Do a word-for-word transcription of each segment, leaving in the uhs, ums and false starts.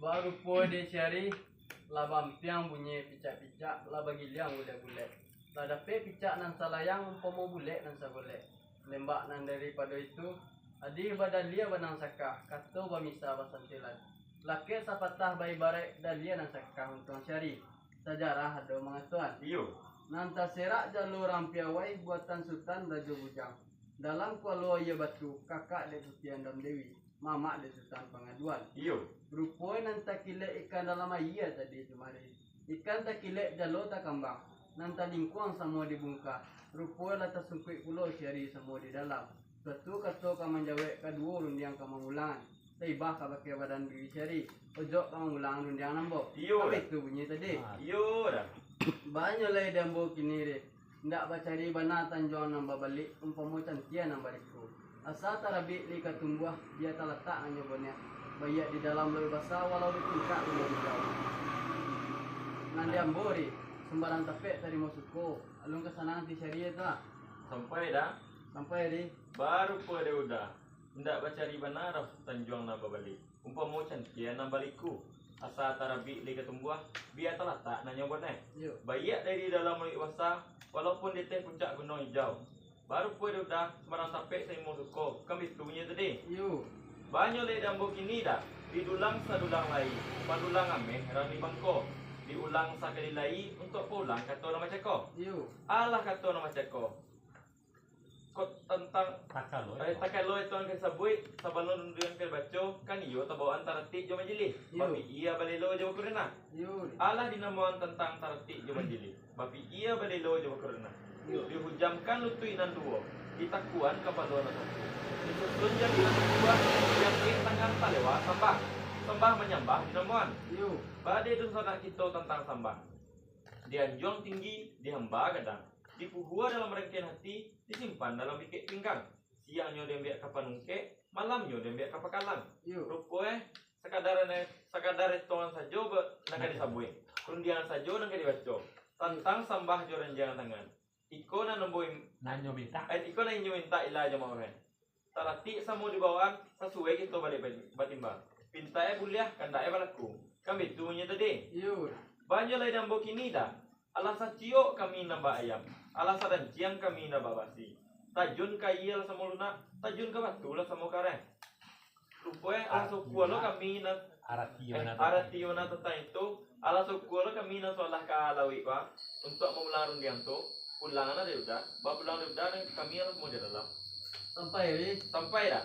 Barupo dek si Ari, lah bampiang bunyi picak-picak, lah bagiliang bulek-bulek. Lah dapek picak nan salayang, umpamo bulek nan sagolek. Lembak nan daripado itu, adih badalia banang sakah, kato bamisa basantilan. Lakek sapatah baibaraik dalia nan sakah untuang si Ari. Sajarah ado mangatoan. Iyo. Nan taserak jalo Rampiawai buatan Sutan Rajo Bujang. Dalam kualo aia batu, kakak dek Puti Andam Dewi, mamak dek Sutan Pangaduan. Iyo. Rupo nan takilek ikan dalam aia tadi tu mari. Ikan takilek jalo takambang, nan talingkuang samo dibungkah. Rupo lah tasungkuik pulo si Ari samo di dalam. Suatu kato ka manjawek, kaduo rundiang ka mangulangan. Taibah ka bakeh badan diri si Ari. Ojok ka mangulang rundiang nan ambo. Iyo, Apa dah. itu bunyi tadi? Ah. Iyo, dah. Banyo lai di ambo kini, Ri. Indak bacari bana tanjuang nan babalik, umpamo cantia nan baliku. Asa tarabik lai ka tumbuah, bia talatak nan jo boneh. Baiak di dalam lauik basa, walau di puncak gunung hijau. Nan di ambo, Ri, sumbarang tapek tarimo suko. Alun ka sanang ati si Ari tu. Sampai dah. Sampai, Ri. Barupo dek Uda. Indak bacari bana doh tanjuang nan babalik. Umpamo cantia nan baliku. Asa tarabik lai ka tumbuah, bia talatak nan jo boneh. Iyo. Baiak dari dalam lauik basa, walaupun di ateh puncak gunung hijau. Barupo dek Uda, sumbarang tapek tarimo suko, kan bitu bunyi tadi. Iyo. Banyo lai di ambo kini dah, didulang sadulang lai, padulang ameh rang di bangko. Diulang sakali lai, untuak paulang kato nan bacako. Iyo. Alah kato nan bacako. Kok tantang Takalo, eh, takalo itu nan ka disabuik, sabalun rundiang ka dibaco, kan iyo tabawaan taratik jo majilih. Iyo. Bapikia balelo jo bakurena. Iyo. Alah dinamoan tantang taratik jo majilih, bapikia balelo jo bakurena. Iyo. Dihujamkan lutuik nan duo, ditakuan kapalo nan satu. Disusun jari nan duo, jangkrik tangan talewat sambah. Sambah manyambah dinamoan. Iyo. Bade dunsanak kito tantang sambah. Dianjuang tinggi, dihamba gadang. Dipuhua dalam rangkaian hati, disimpan dalam bikek pinggang. Siangnyo diambiak ka panungkek, malamnyo diambiak ka pakalang. Iyo. Rupo eh, sakadar ne, sakadar etongan sajo ba-, nan ka disabuik. Rundiangan sajo nan ka dibaco. Tantang sambah jo ranjangan tangan. Iko nan ambo im-, Nan nyo mintak. eh, iko nan inyo mintak ila jamaah urang. Taratik samo dibawaan, sasuai kito baliak ba-, batimbang. Pintak e buliah, kandak e balaku. Kan bitu bunyi tadi. Iyo. Banyo lai di ambo kini dah. Alah saciok kami nan baayam, alah sadanciang kami nan babasi. Tajun ka aia lah samo lunak, tajun ka batu lah samo kareh. Rupo e, alah sokua lo kami nan, Arati eh, mana tadi? arati mana tantang itu, alah sokua lo kami nan solah ka lauik, Pak, untuak mamulang rundiang tu, pulang lah dek Uda, bapulang dek Uda, nan kami alah samo di dalam. Sampai, Ri. Sampai dah.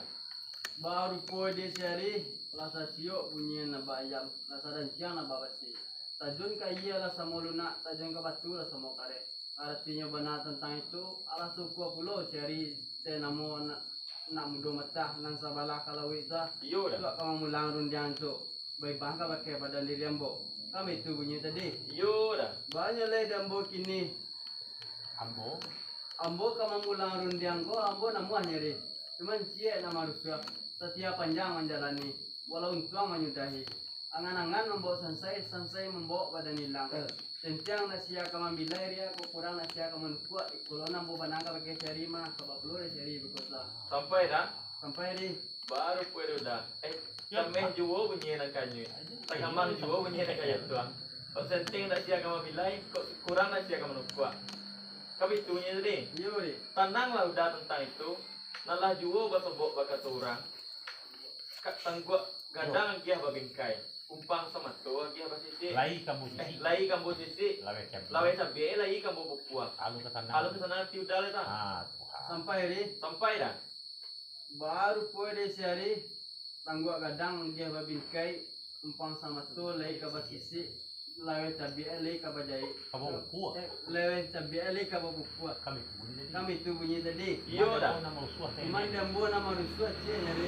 Barupo dek si Ari, lah saciok bunyi nan baayam, lah sadanciang nan babasi. Tajun ka aia lah samo lunak, tajun ka batu lah samo kareh. Aratinyo bana tantang itu, alah sokua pulo si Ari, teh namo anak, anak mudo matah nan sabalah ka lauik tu. Iyo dah. Untuak ka mamulang rundiang tu, baibah ka bakeh badan diri ambo. Kan bitu bunyi tadi. Iyo dah. Banyo lai di ambo kini. Ambo? Ambo ka mamulang rundiang ko, ambo namuah nyari. Cuman ciek nan marusuah, satia panjang manjalani, walau untuang manyudahi. Angan-angan mambawok sansai, sansai mambawok badan ilang. Eh. Sentiang nan sia ka mambilai ria, kok kurang nan sia ka manukuak, iko lo nan ambo banang ka bakeh si Ari mah, ka bapulo dek si Ari bakosa. Sampai dah? Sampai, Ri. Barupo dek Uda. Eh, Yo, tameh Pak. juo bunyi nan kanyuik. Ayo. Tagamang juo bunyi nan kanyuik tu, ah. Kok sentiang nan sia ka mambilai, kok kurang nan sia ka manukuak. Kan bitu bunyi tadi. Iyo, Ri. Tananglah Uda tantang itu, nan lah juo basobok bakato urang. Ka-, tangguak gadang agiah babingkai, umpang samato agiah basisik. Lai kambo sisik. Eh, lai kambo sisik. Laweh cabiak. Laweh cabiak, lai kambo bukua. Alun ka sanang. Alun ka sanang ati Uda lai tah. Ah, Tuhan. Sampai, Ri. Sampai dah. Barupo dek si Ari, tangguak gadang agiah babingkai, umpang samato lai ka basisik. Laweh cabiak lai ka bajaik. Ka babukua. Eh, laweh cabiak lai ka babukua. Kan bitu bunyi tadi. Kan bitu bunyi tadi. Iyo dah. Cuman di ambo nan marusuah ciek nyari.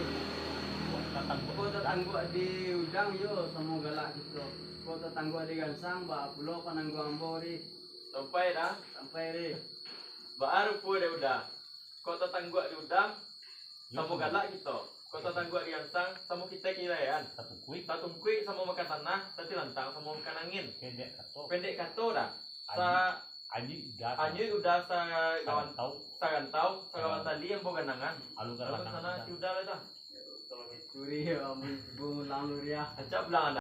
Kok tatangguak Kok di udang. tatangguak di udang, yo, samo galak kito. Kok tatangguak di gansang, baa pulo panangguang ambo, Ri. Sampai dah. Sampai, Ri. Barupo dek Uda. Kok tatangguak di udang, Samo galak kito. Kok tatangguak di gansang, samo kito kailahan. Tatungkuik. Tatungkuik samo makan tanah, tatilantang samo makan angin. Pendek kato. Pendek kato dah. Sa- Anyuik udah. Anyuik udah sa-, sarantau. Sarantau, sarawa tali ambo ganangan. Alun ka sanang ati Uda lai tah. Kuri, amun bungulang luriah. Ancak bilang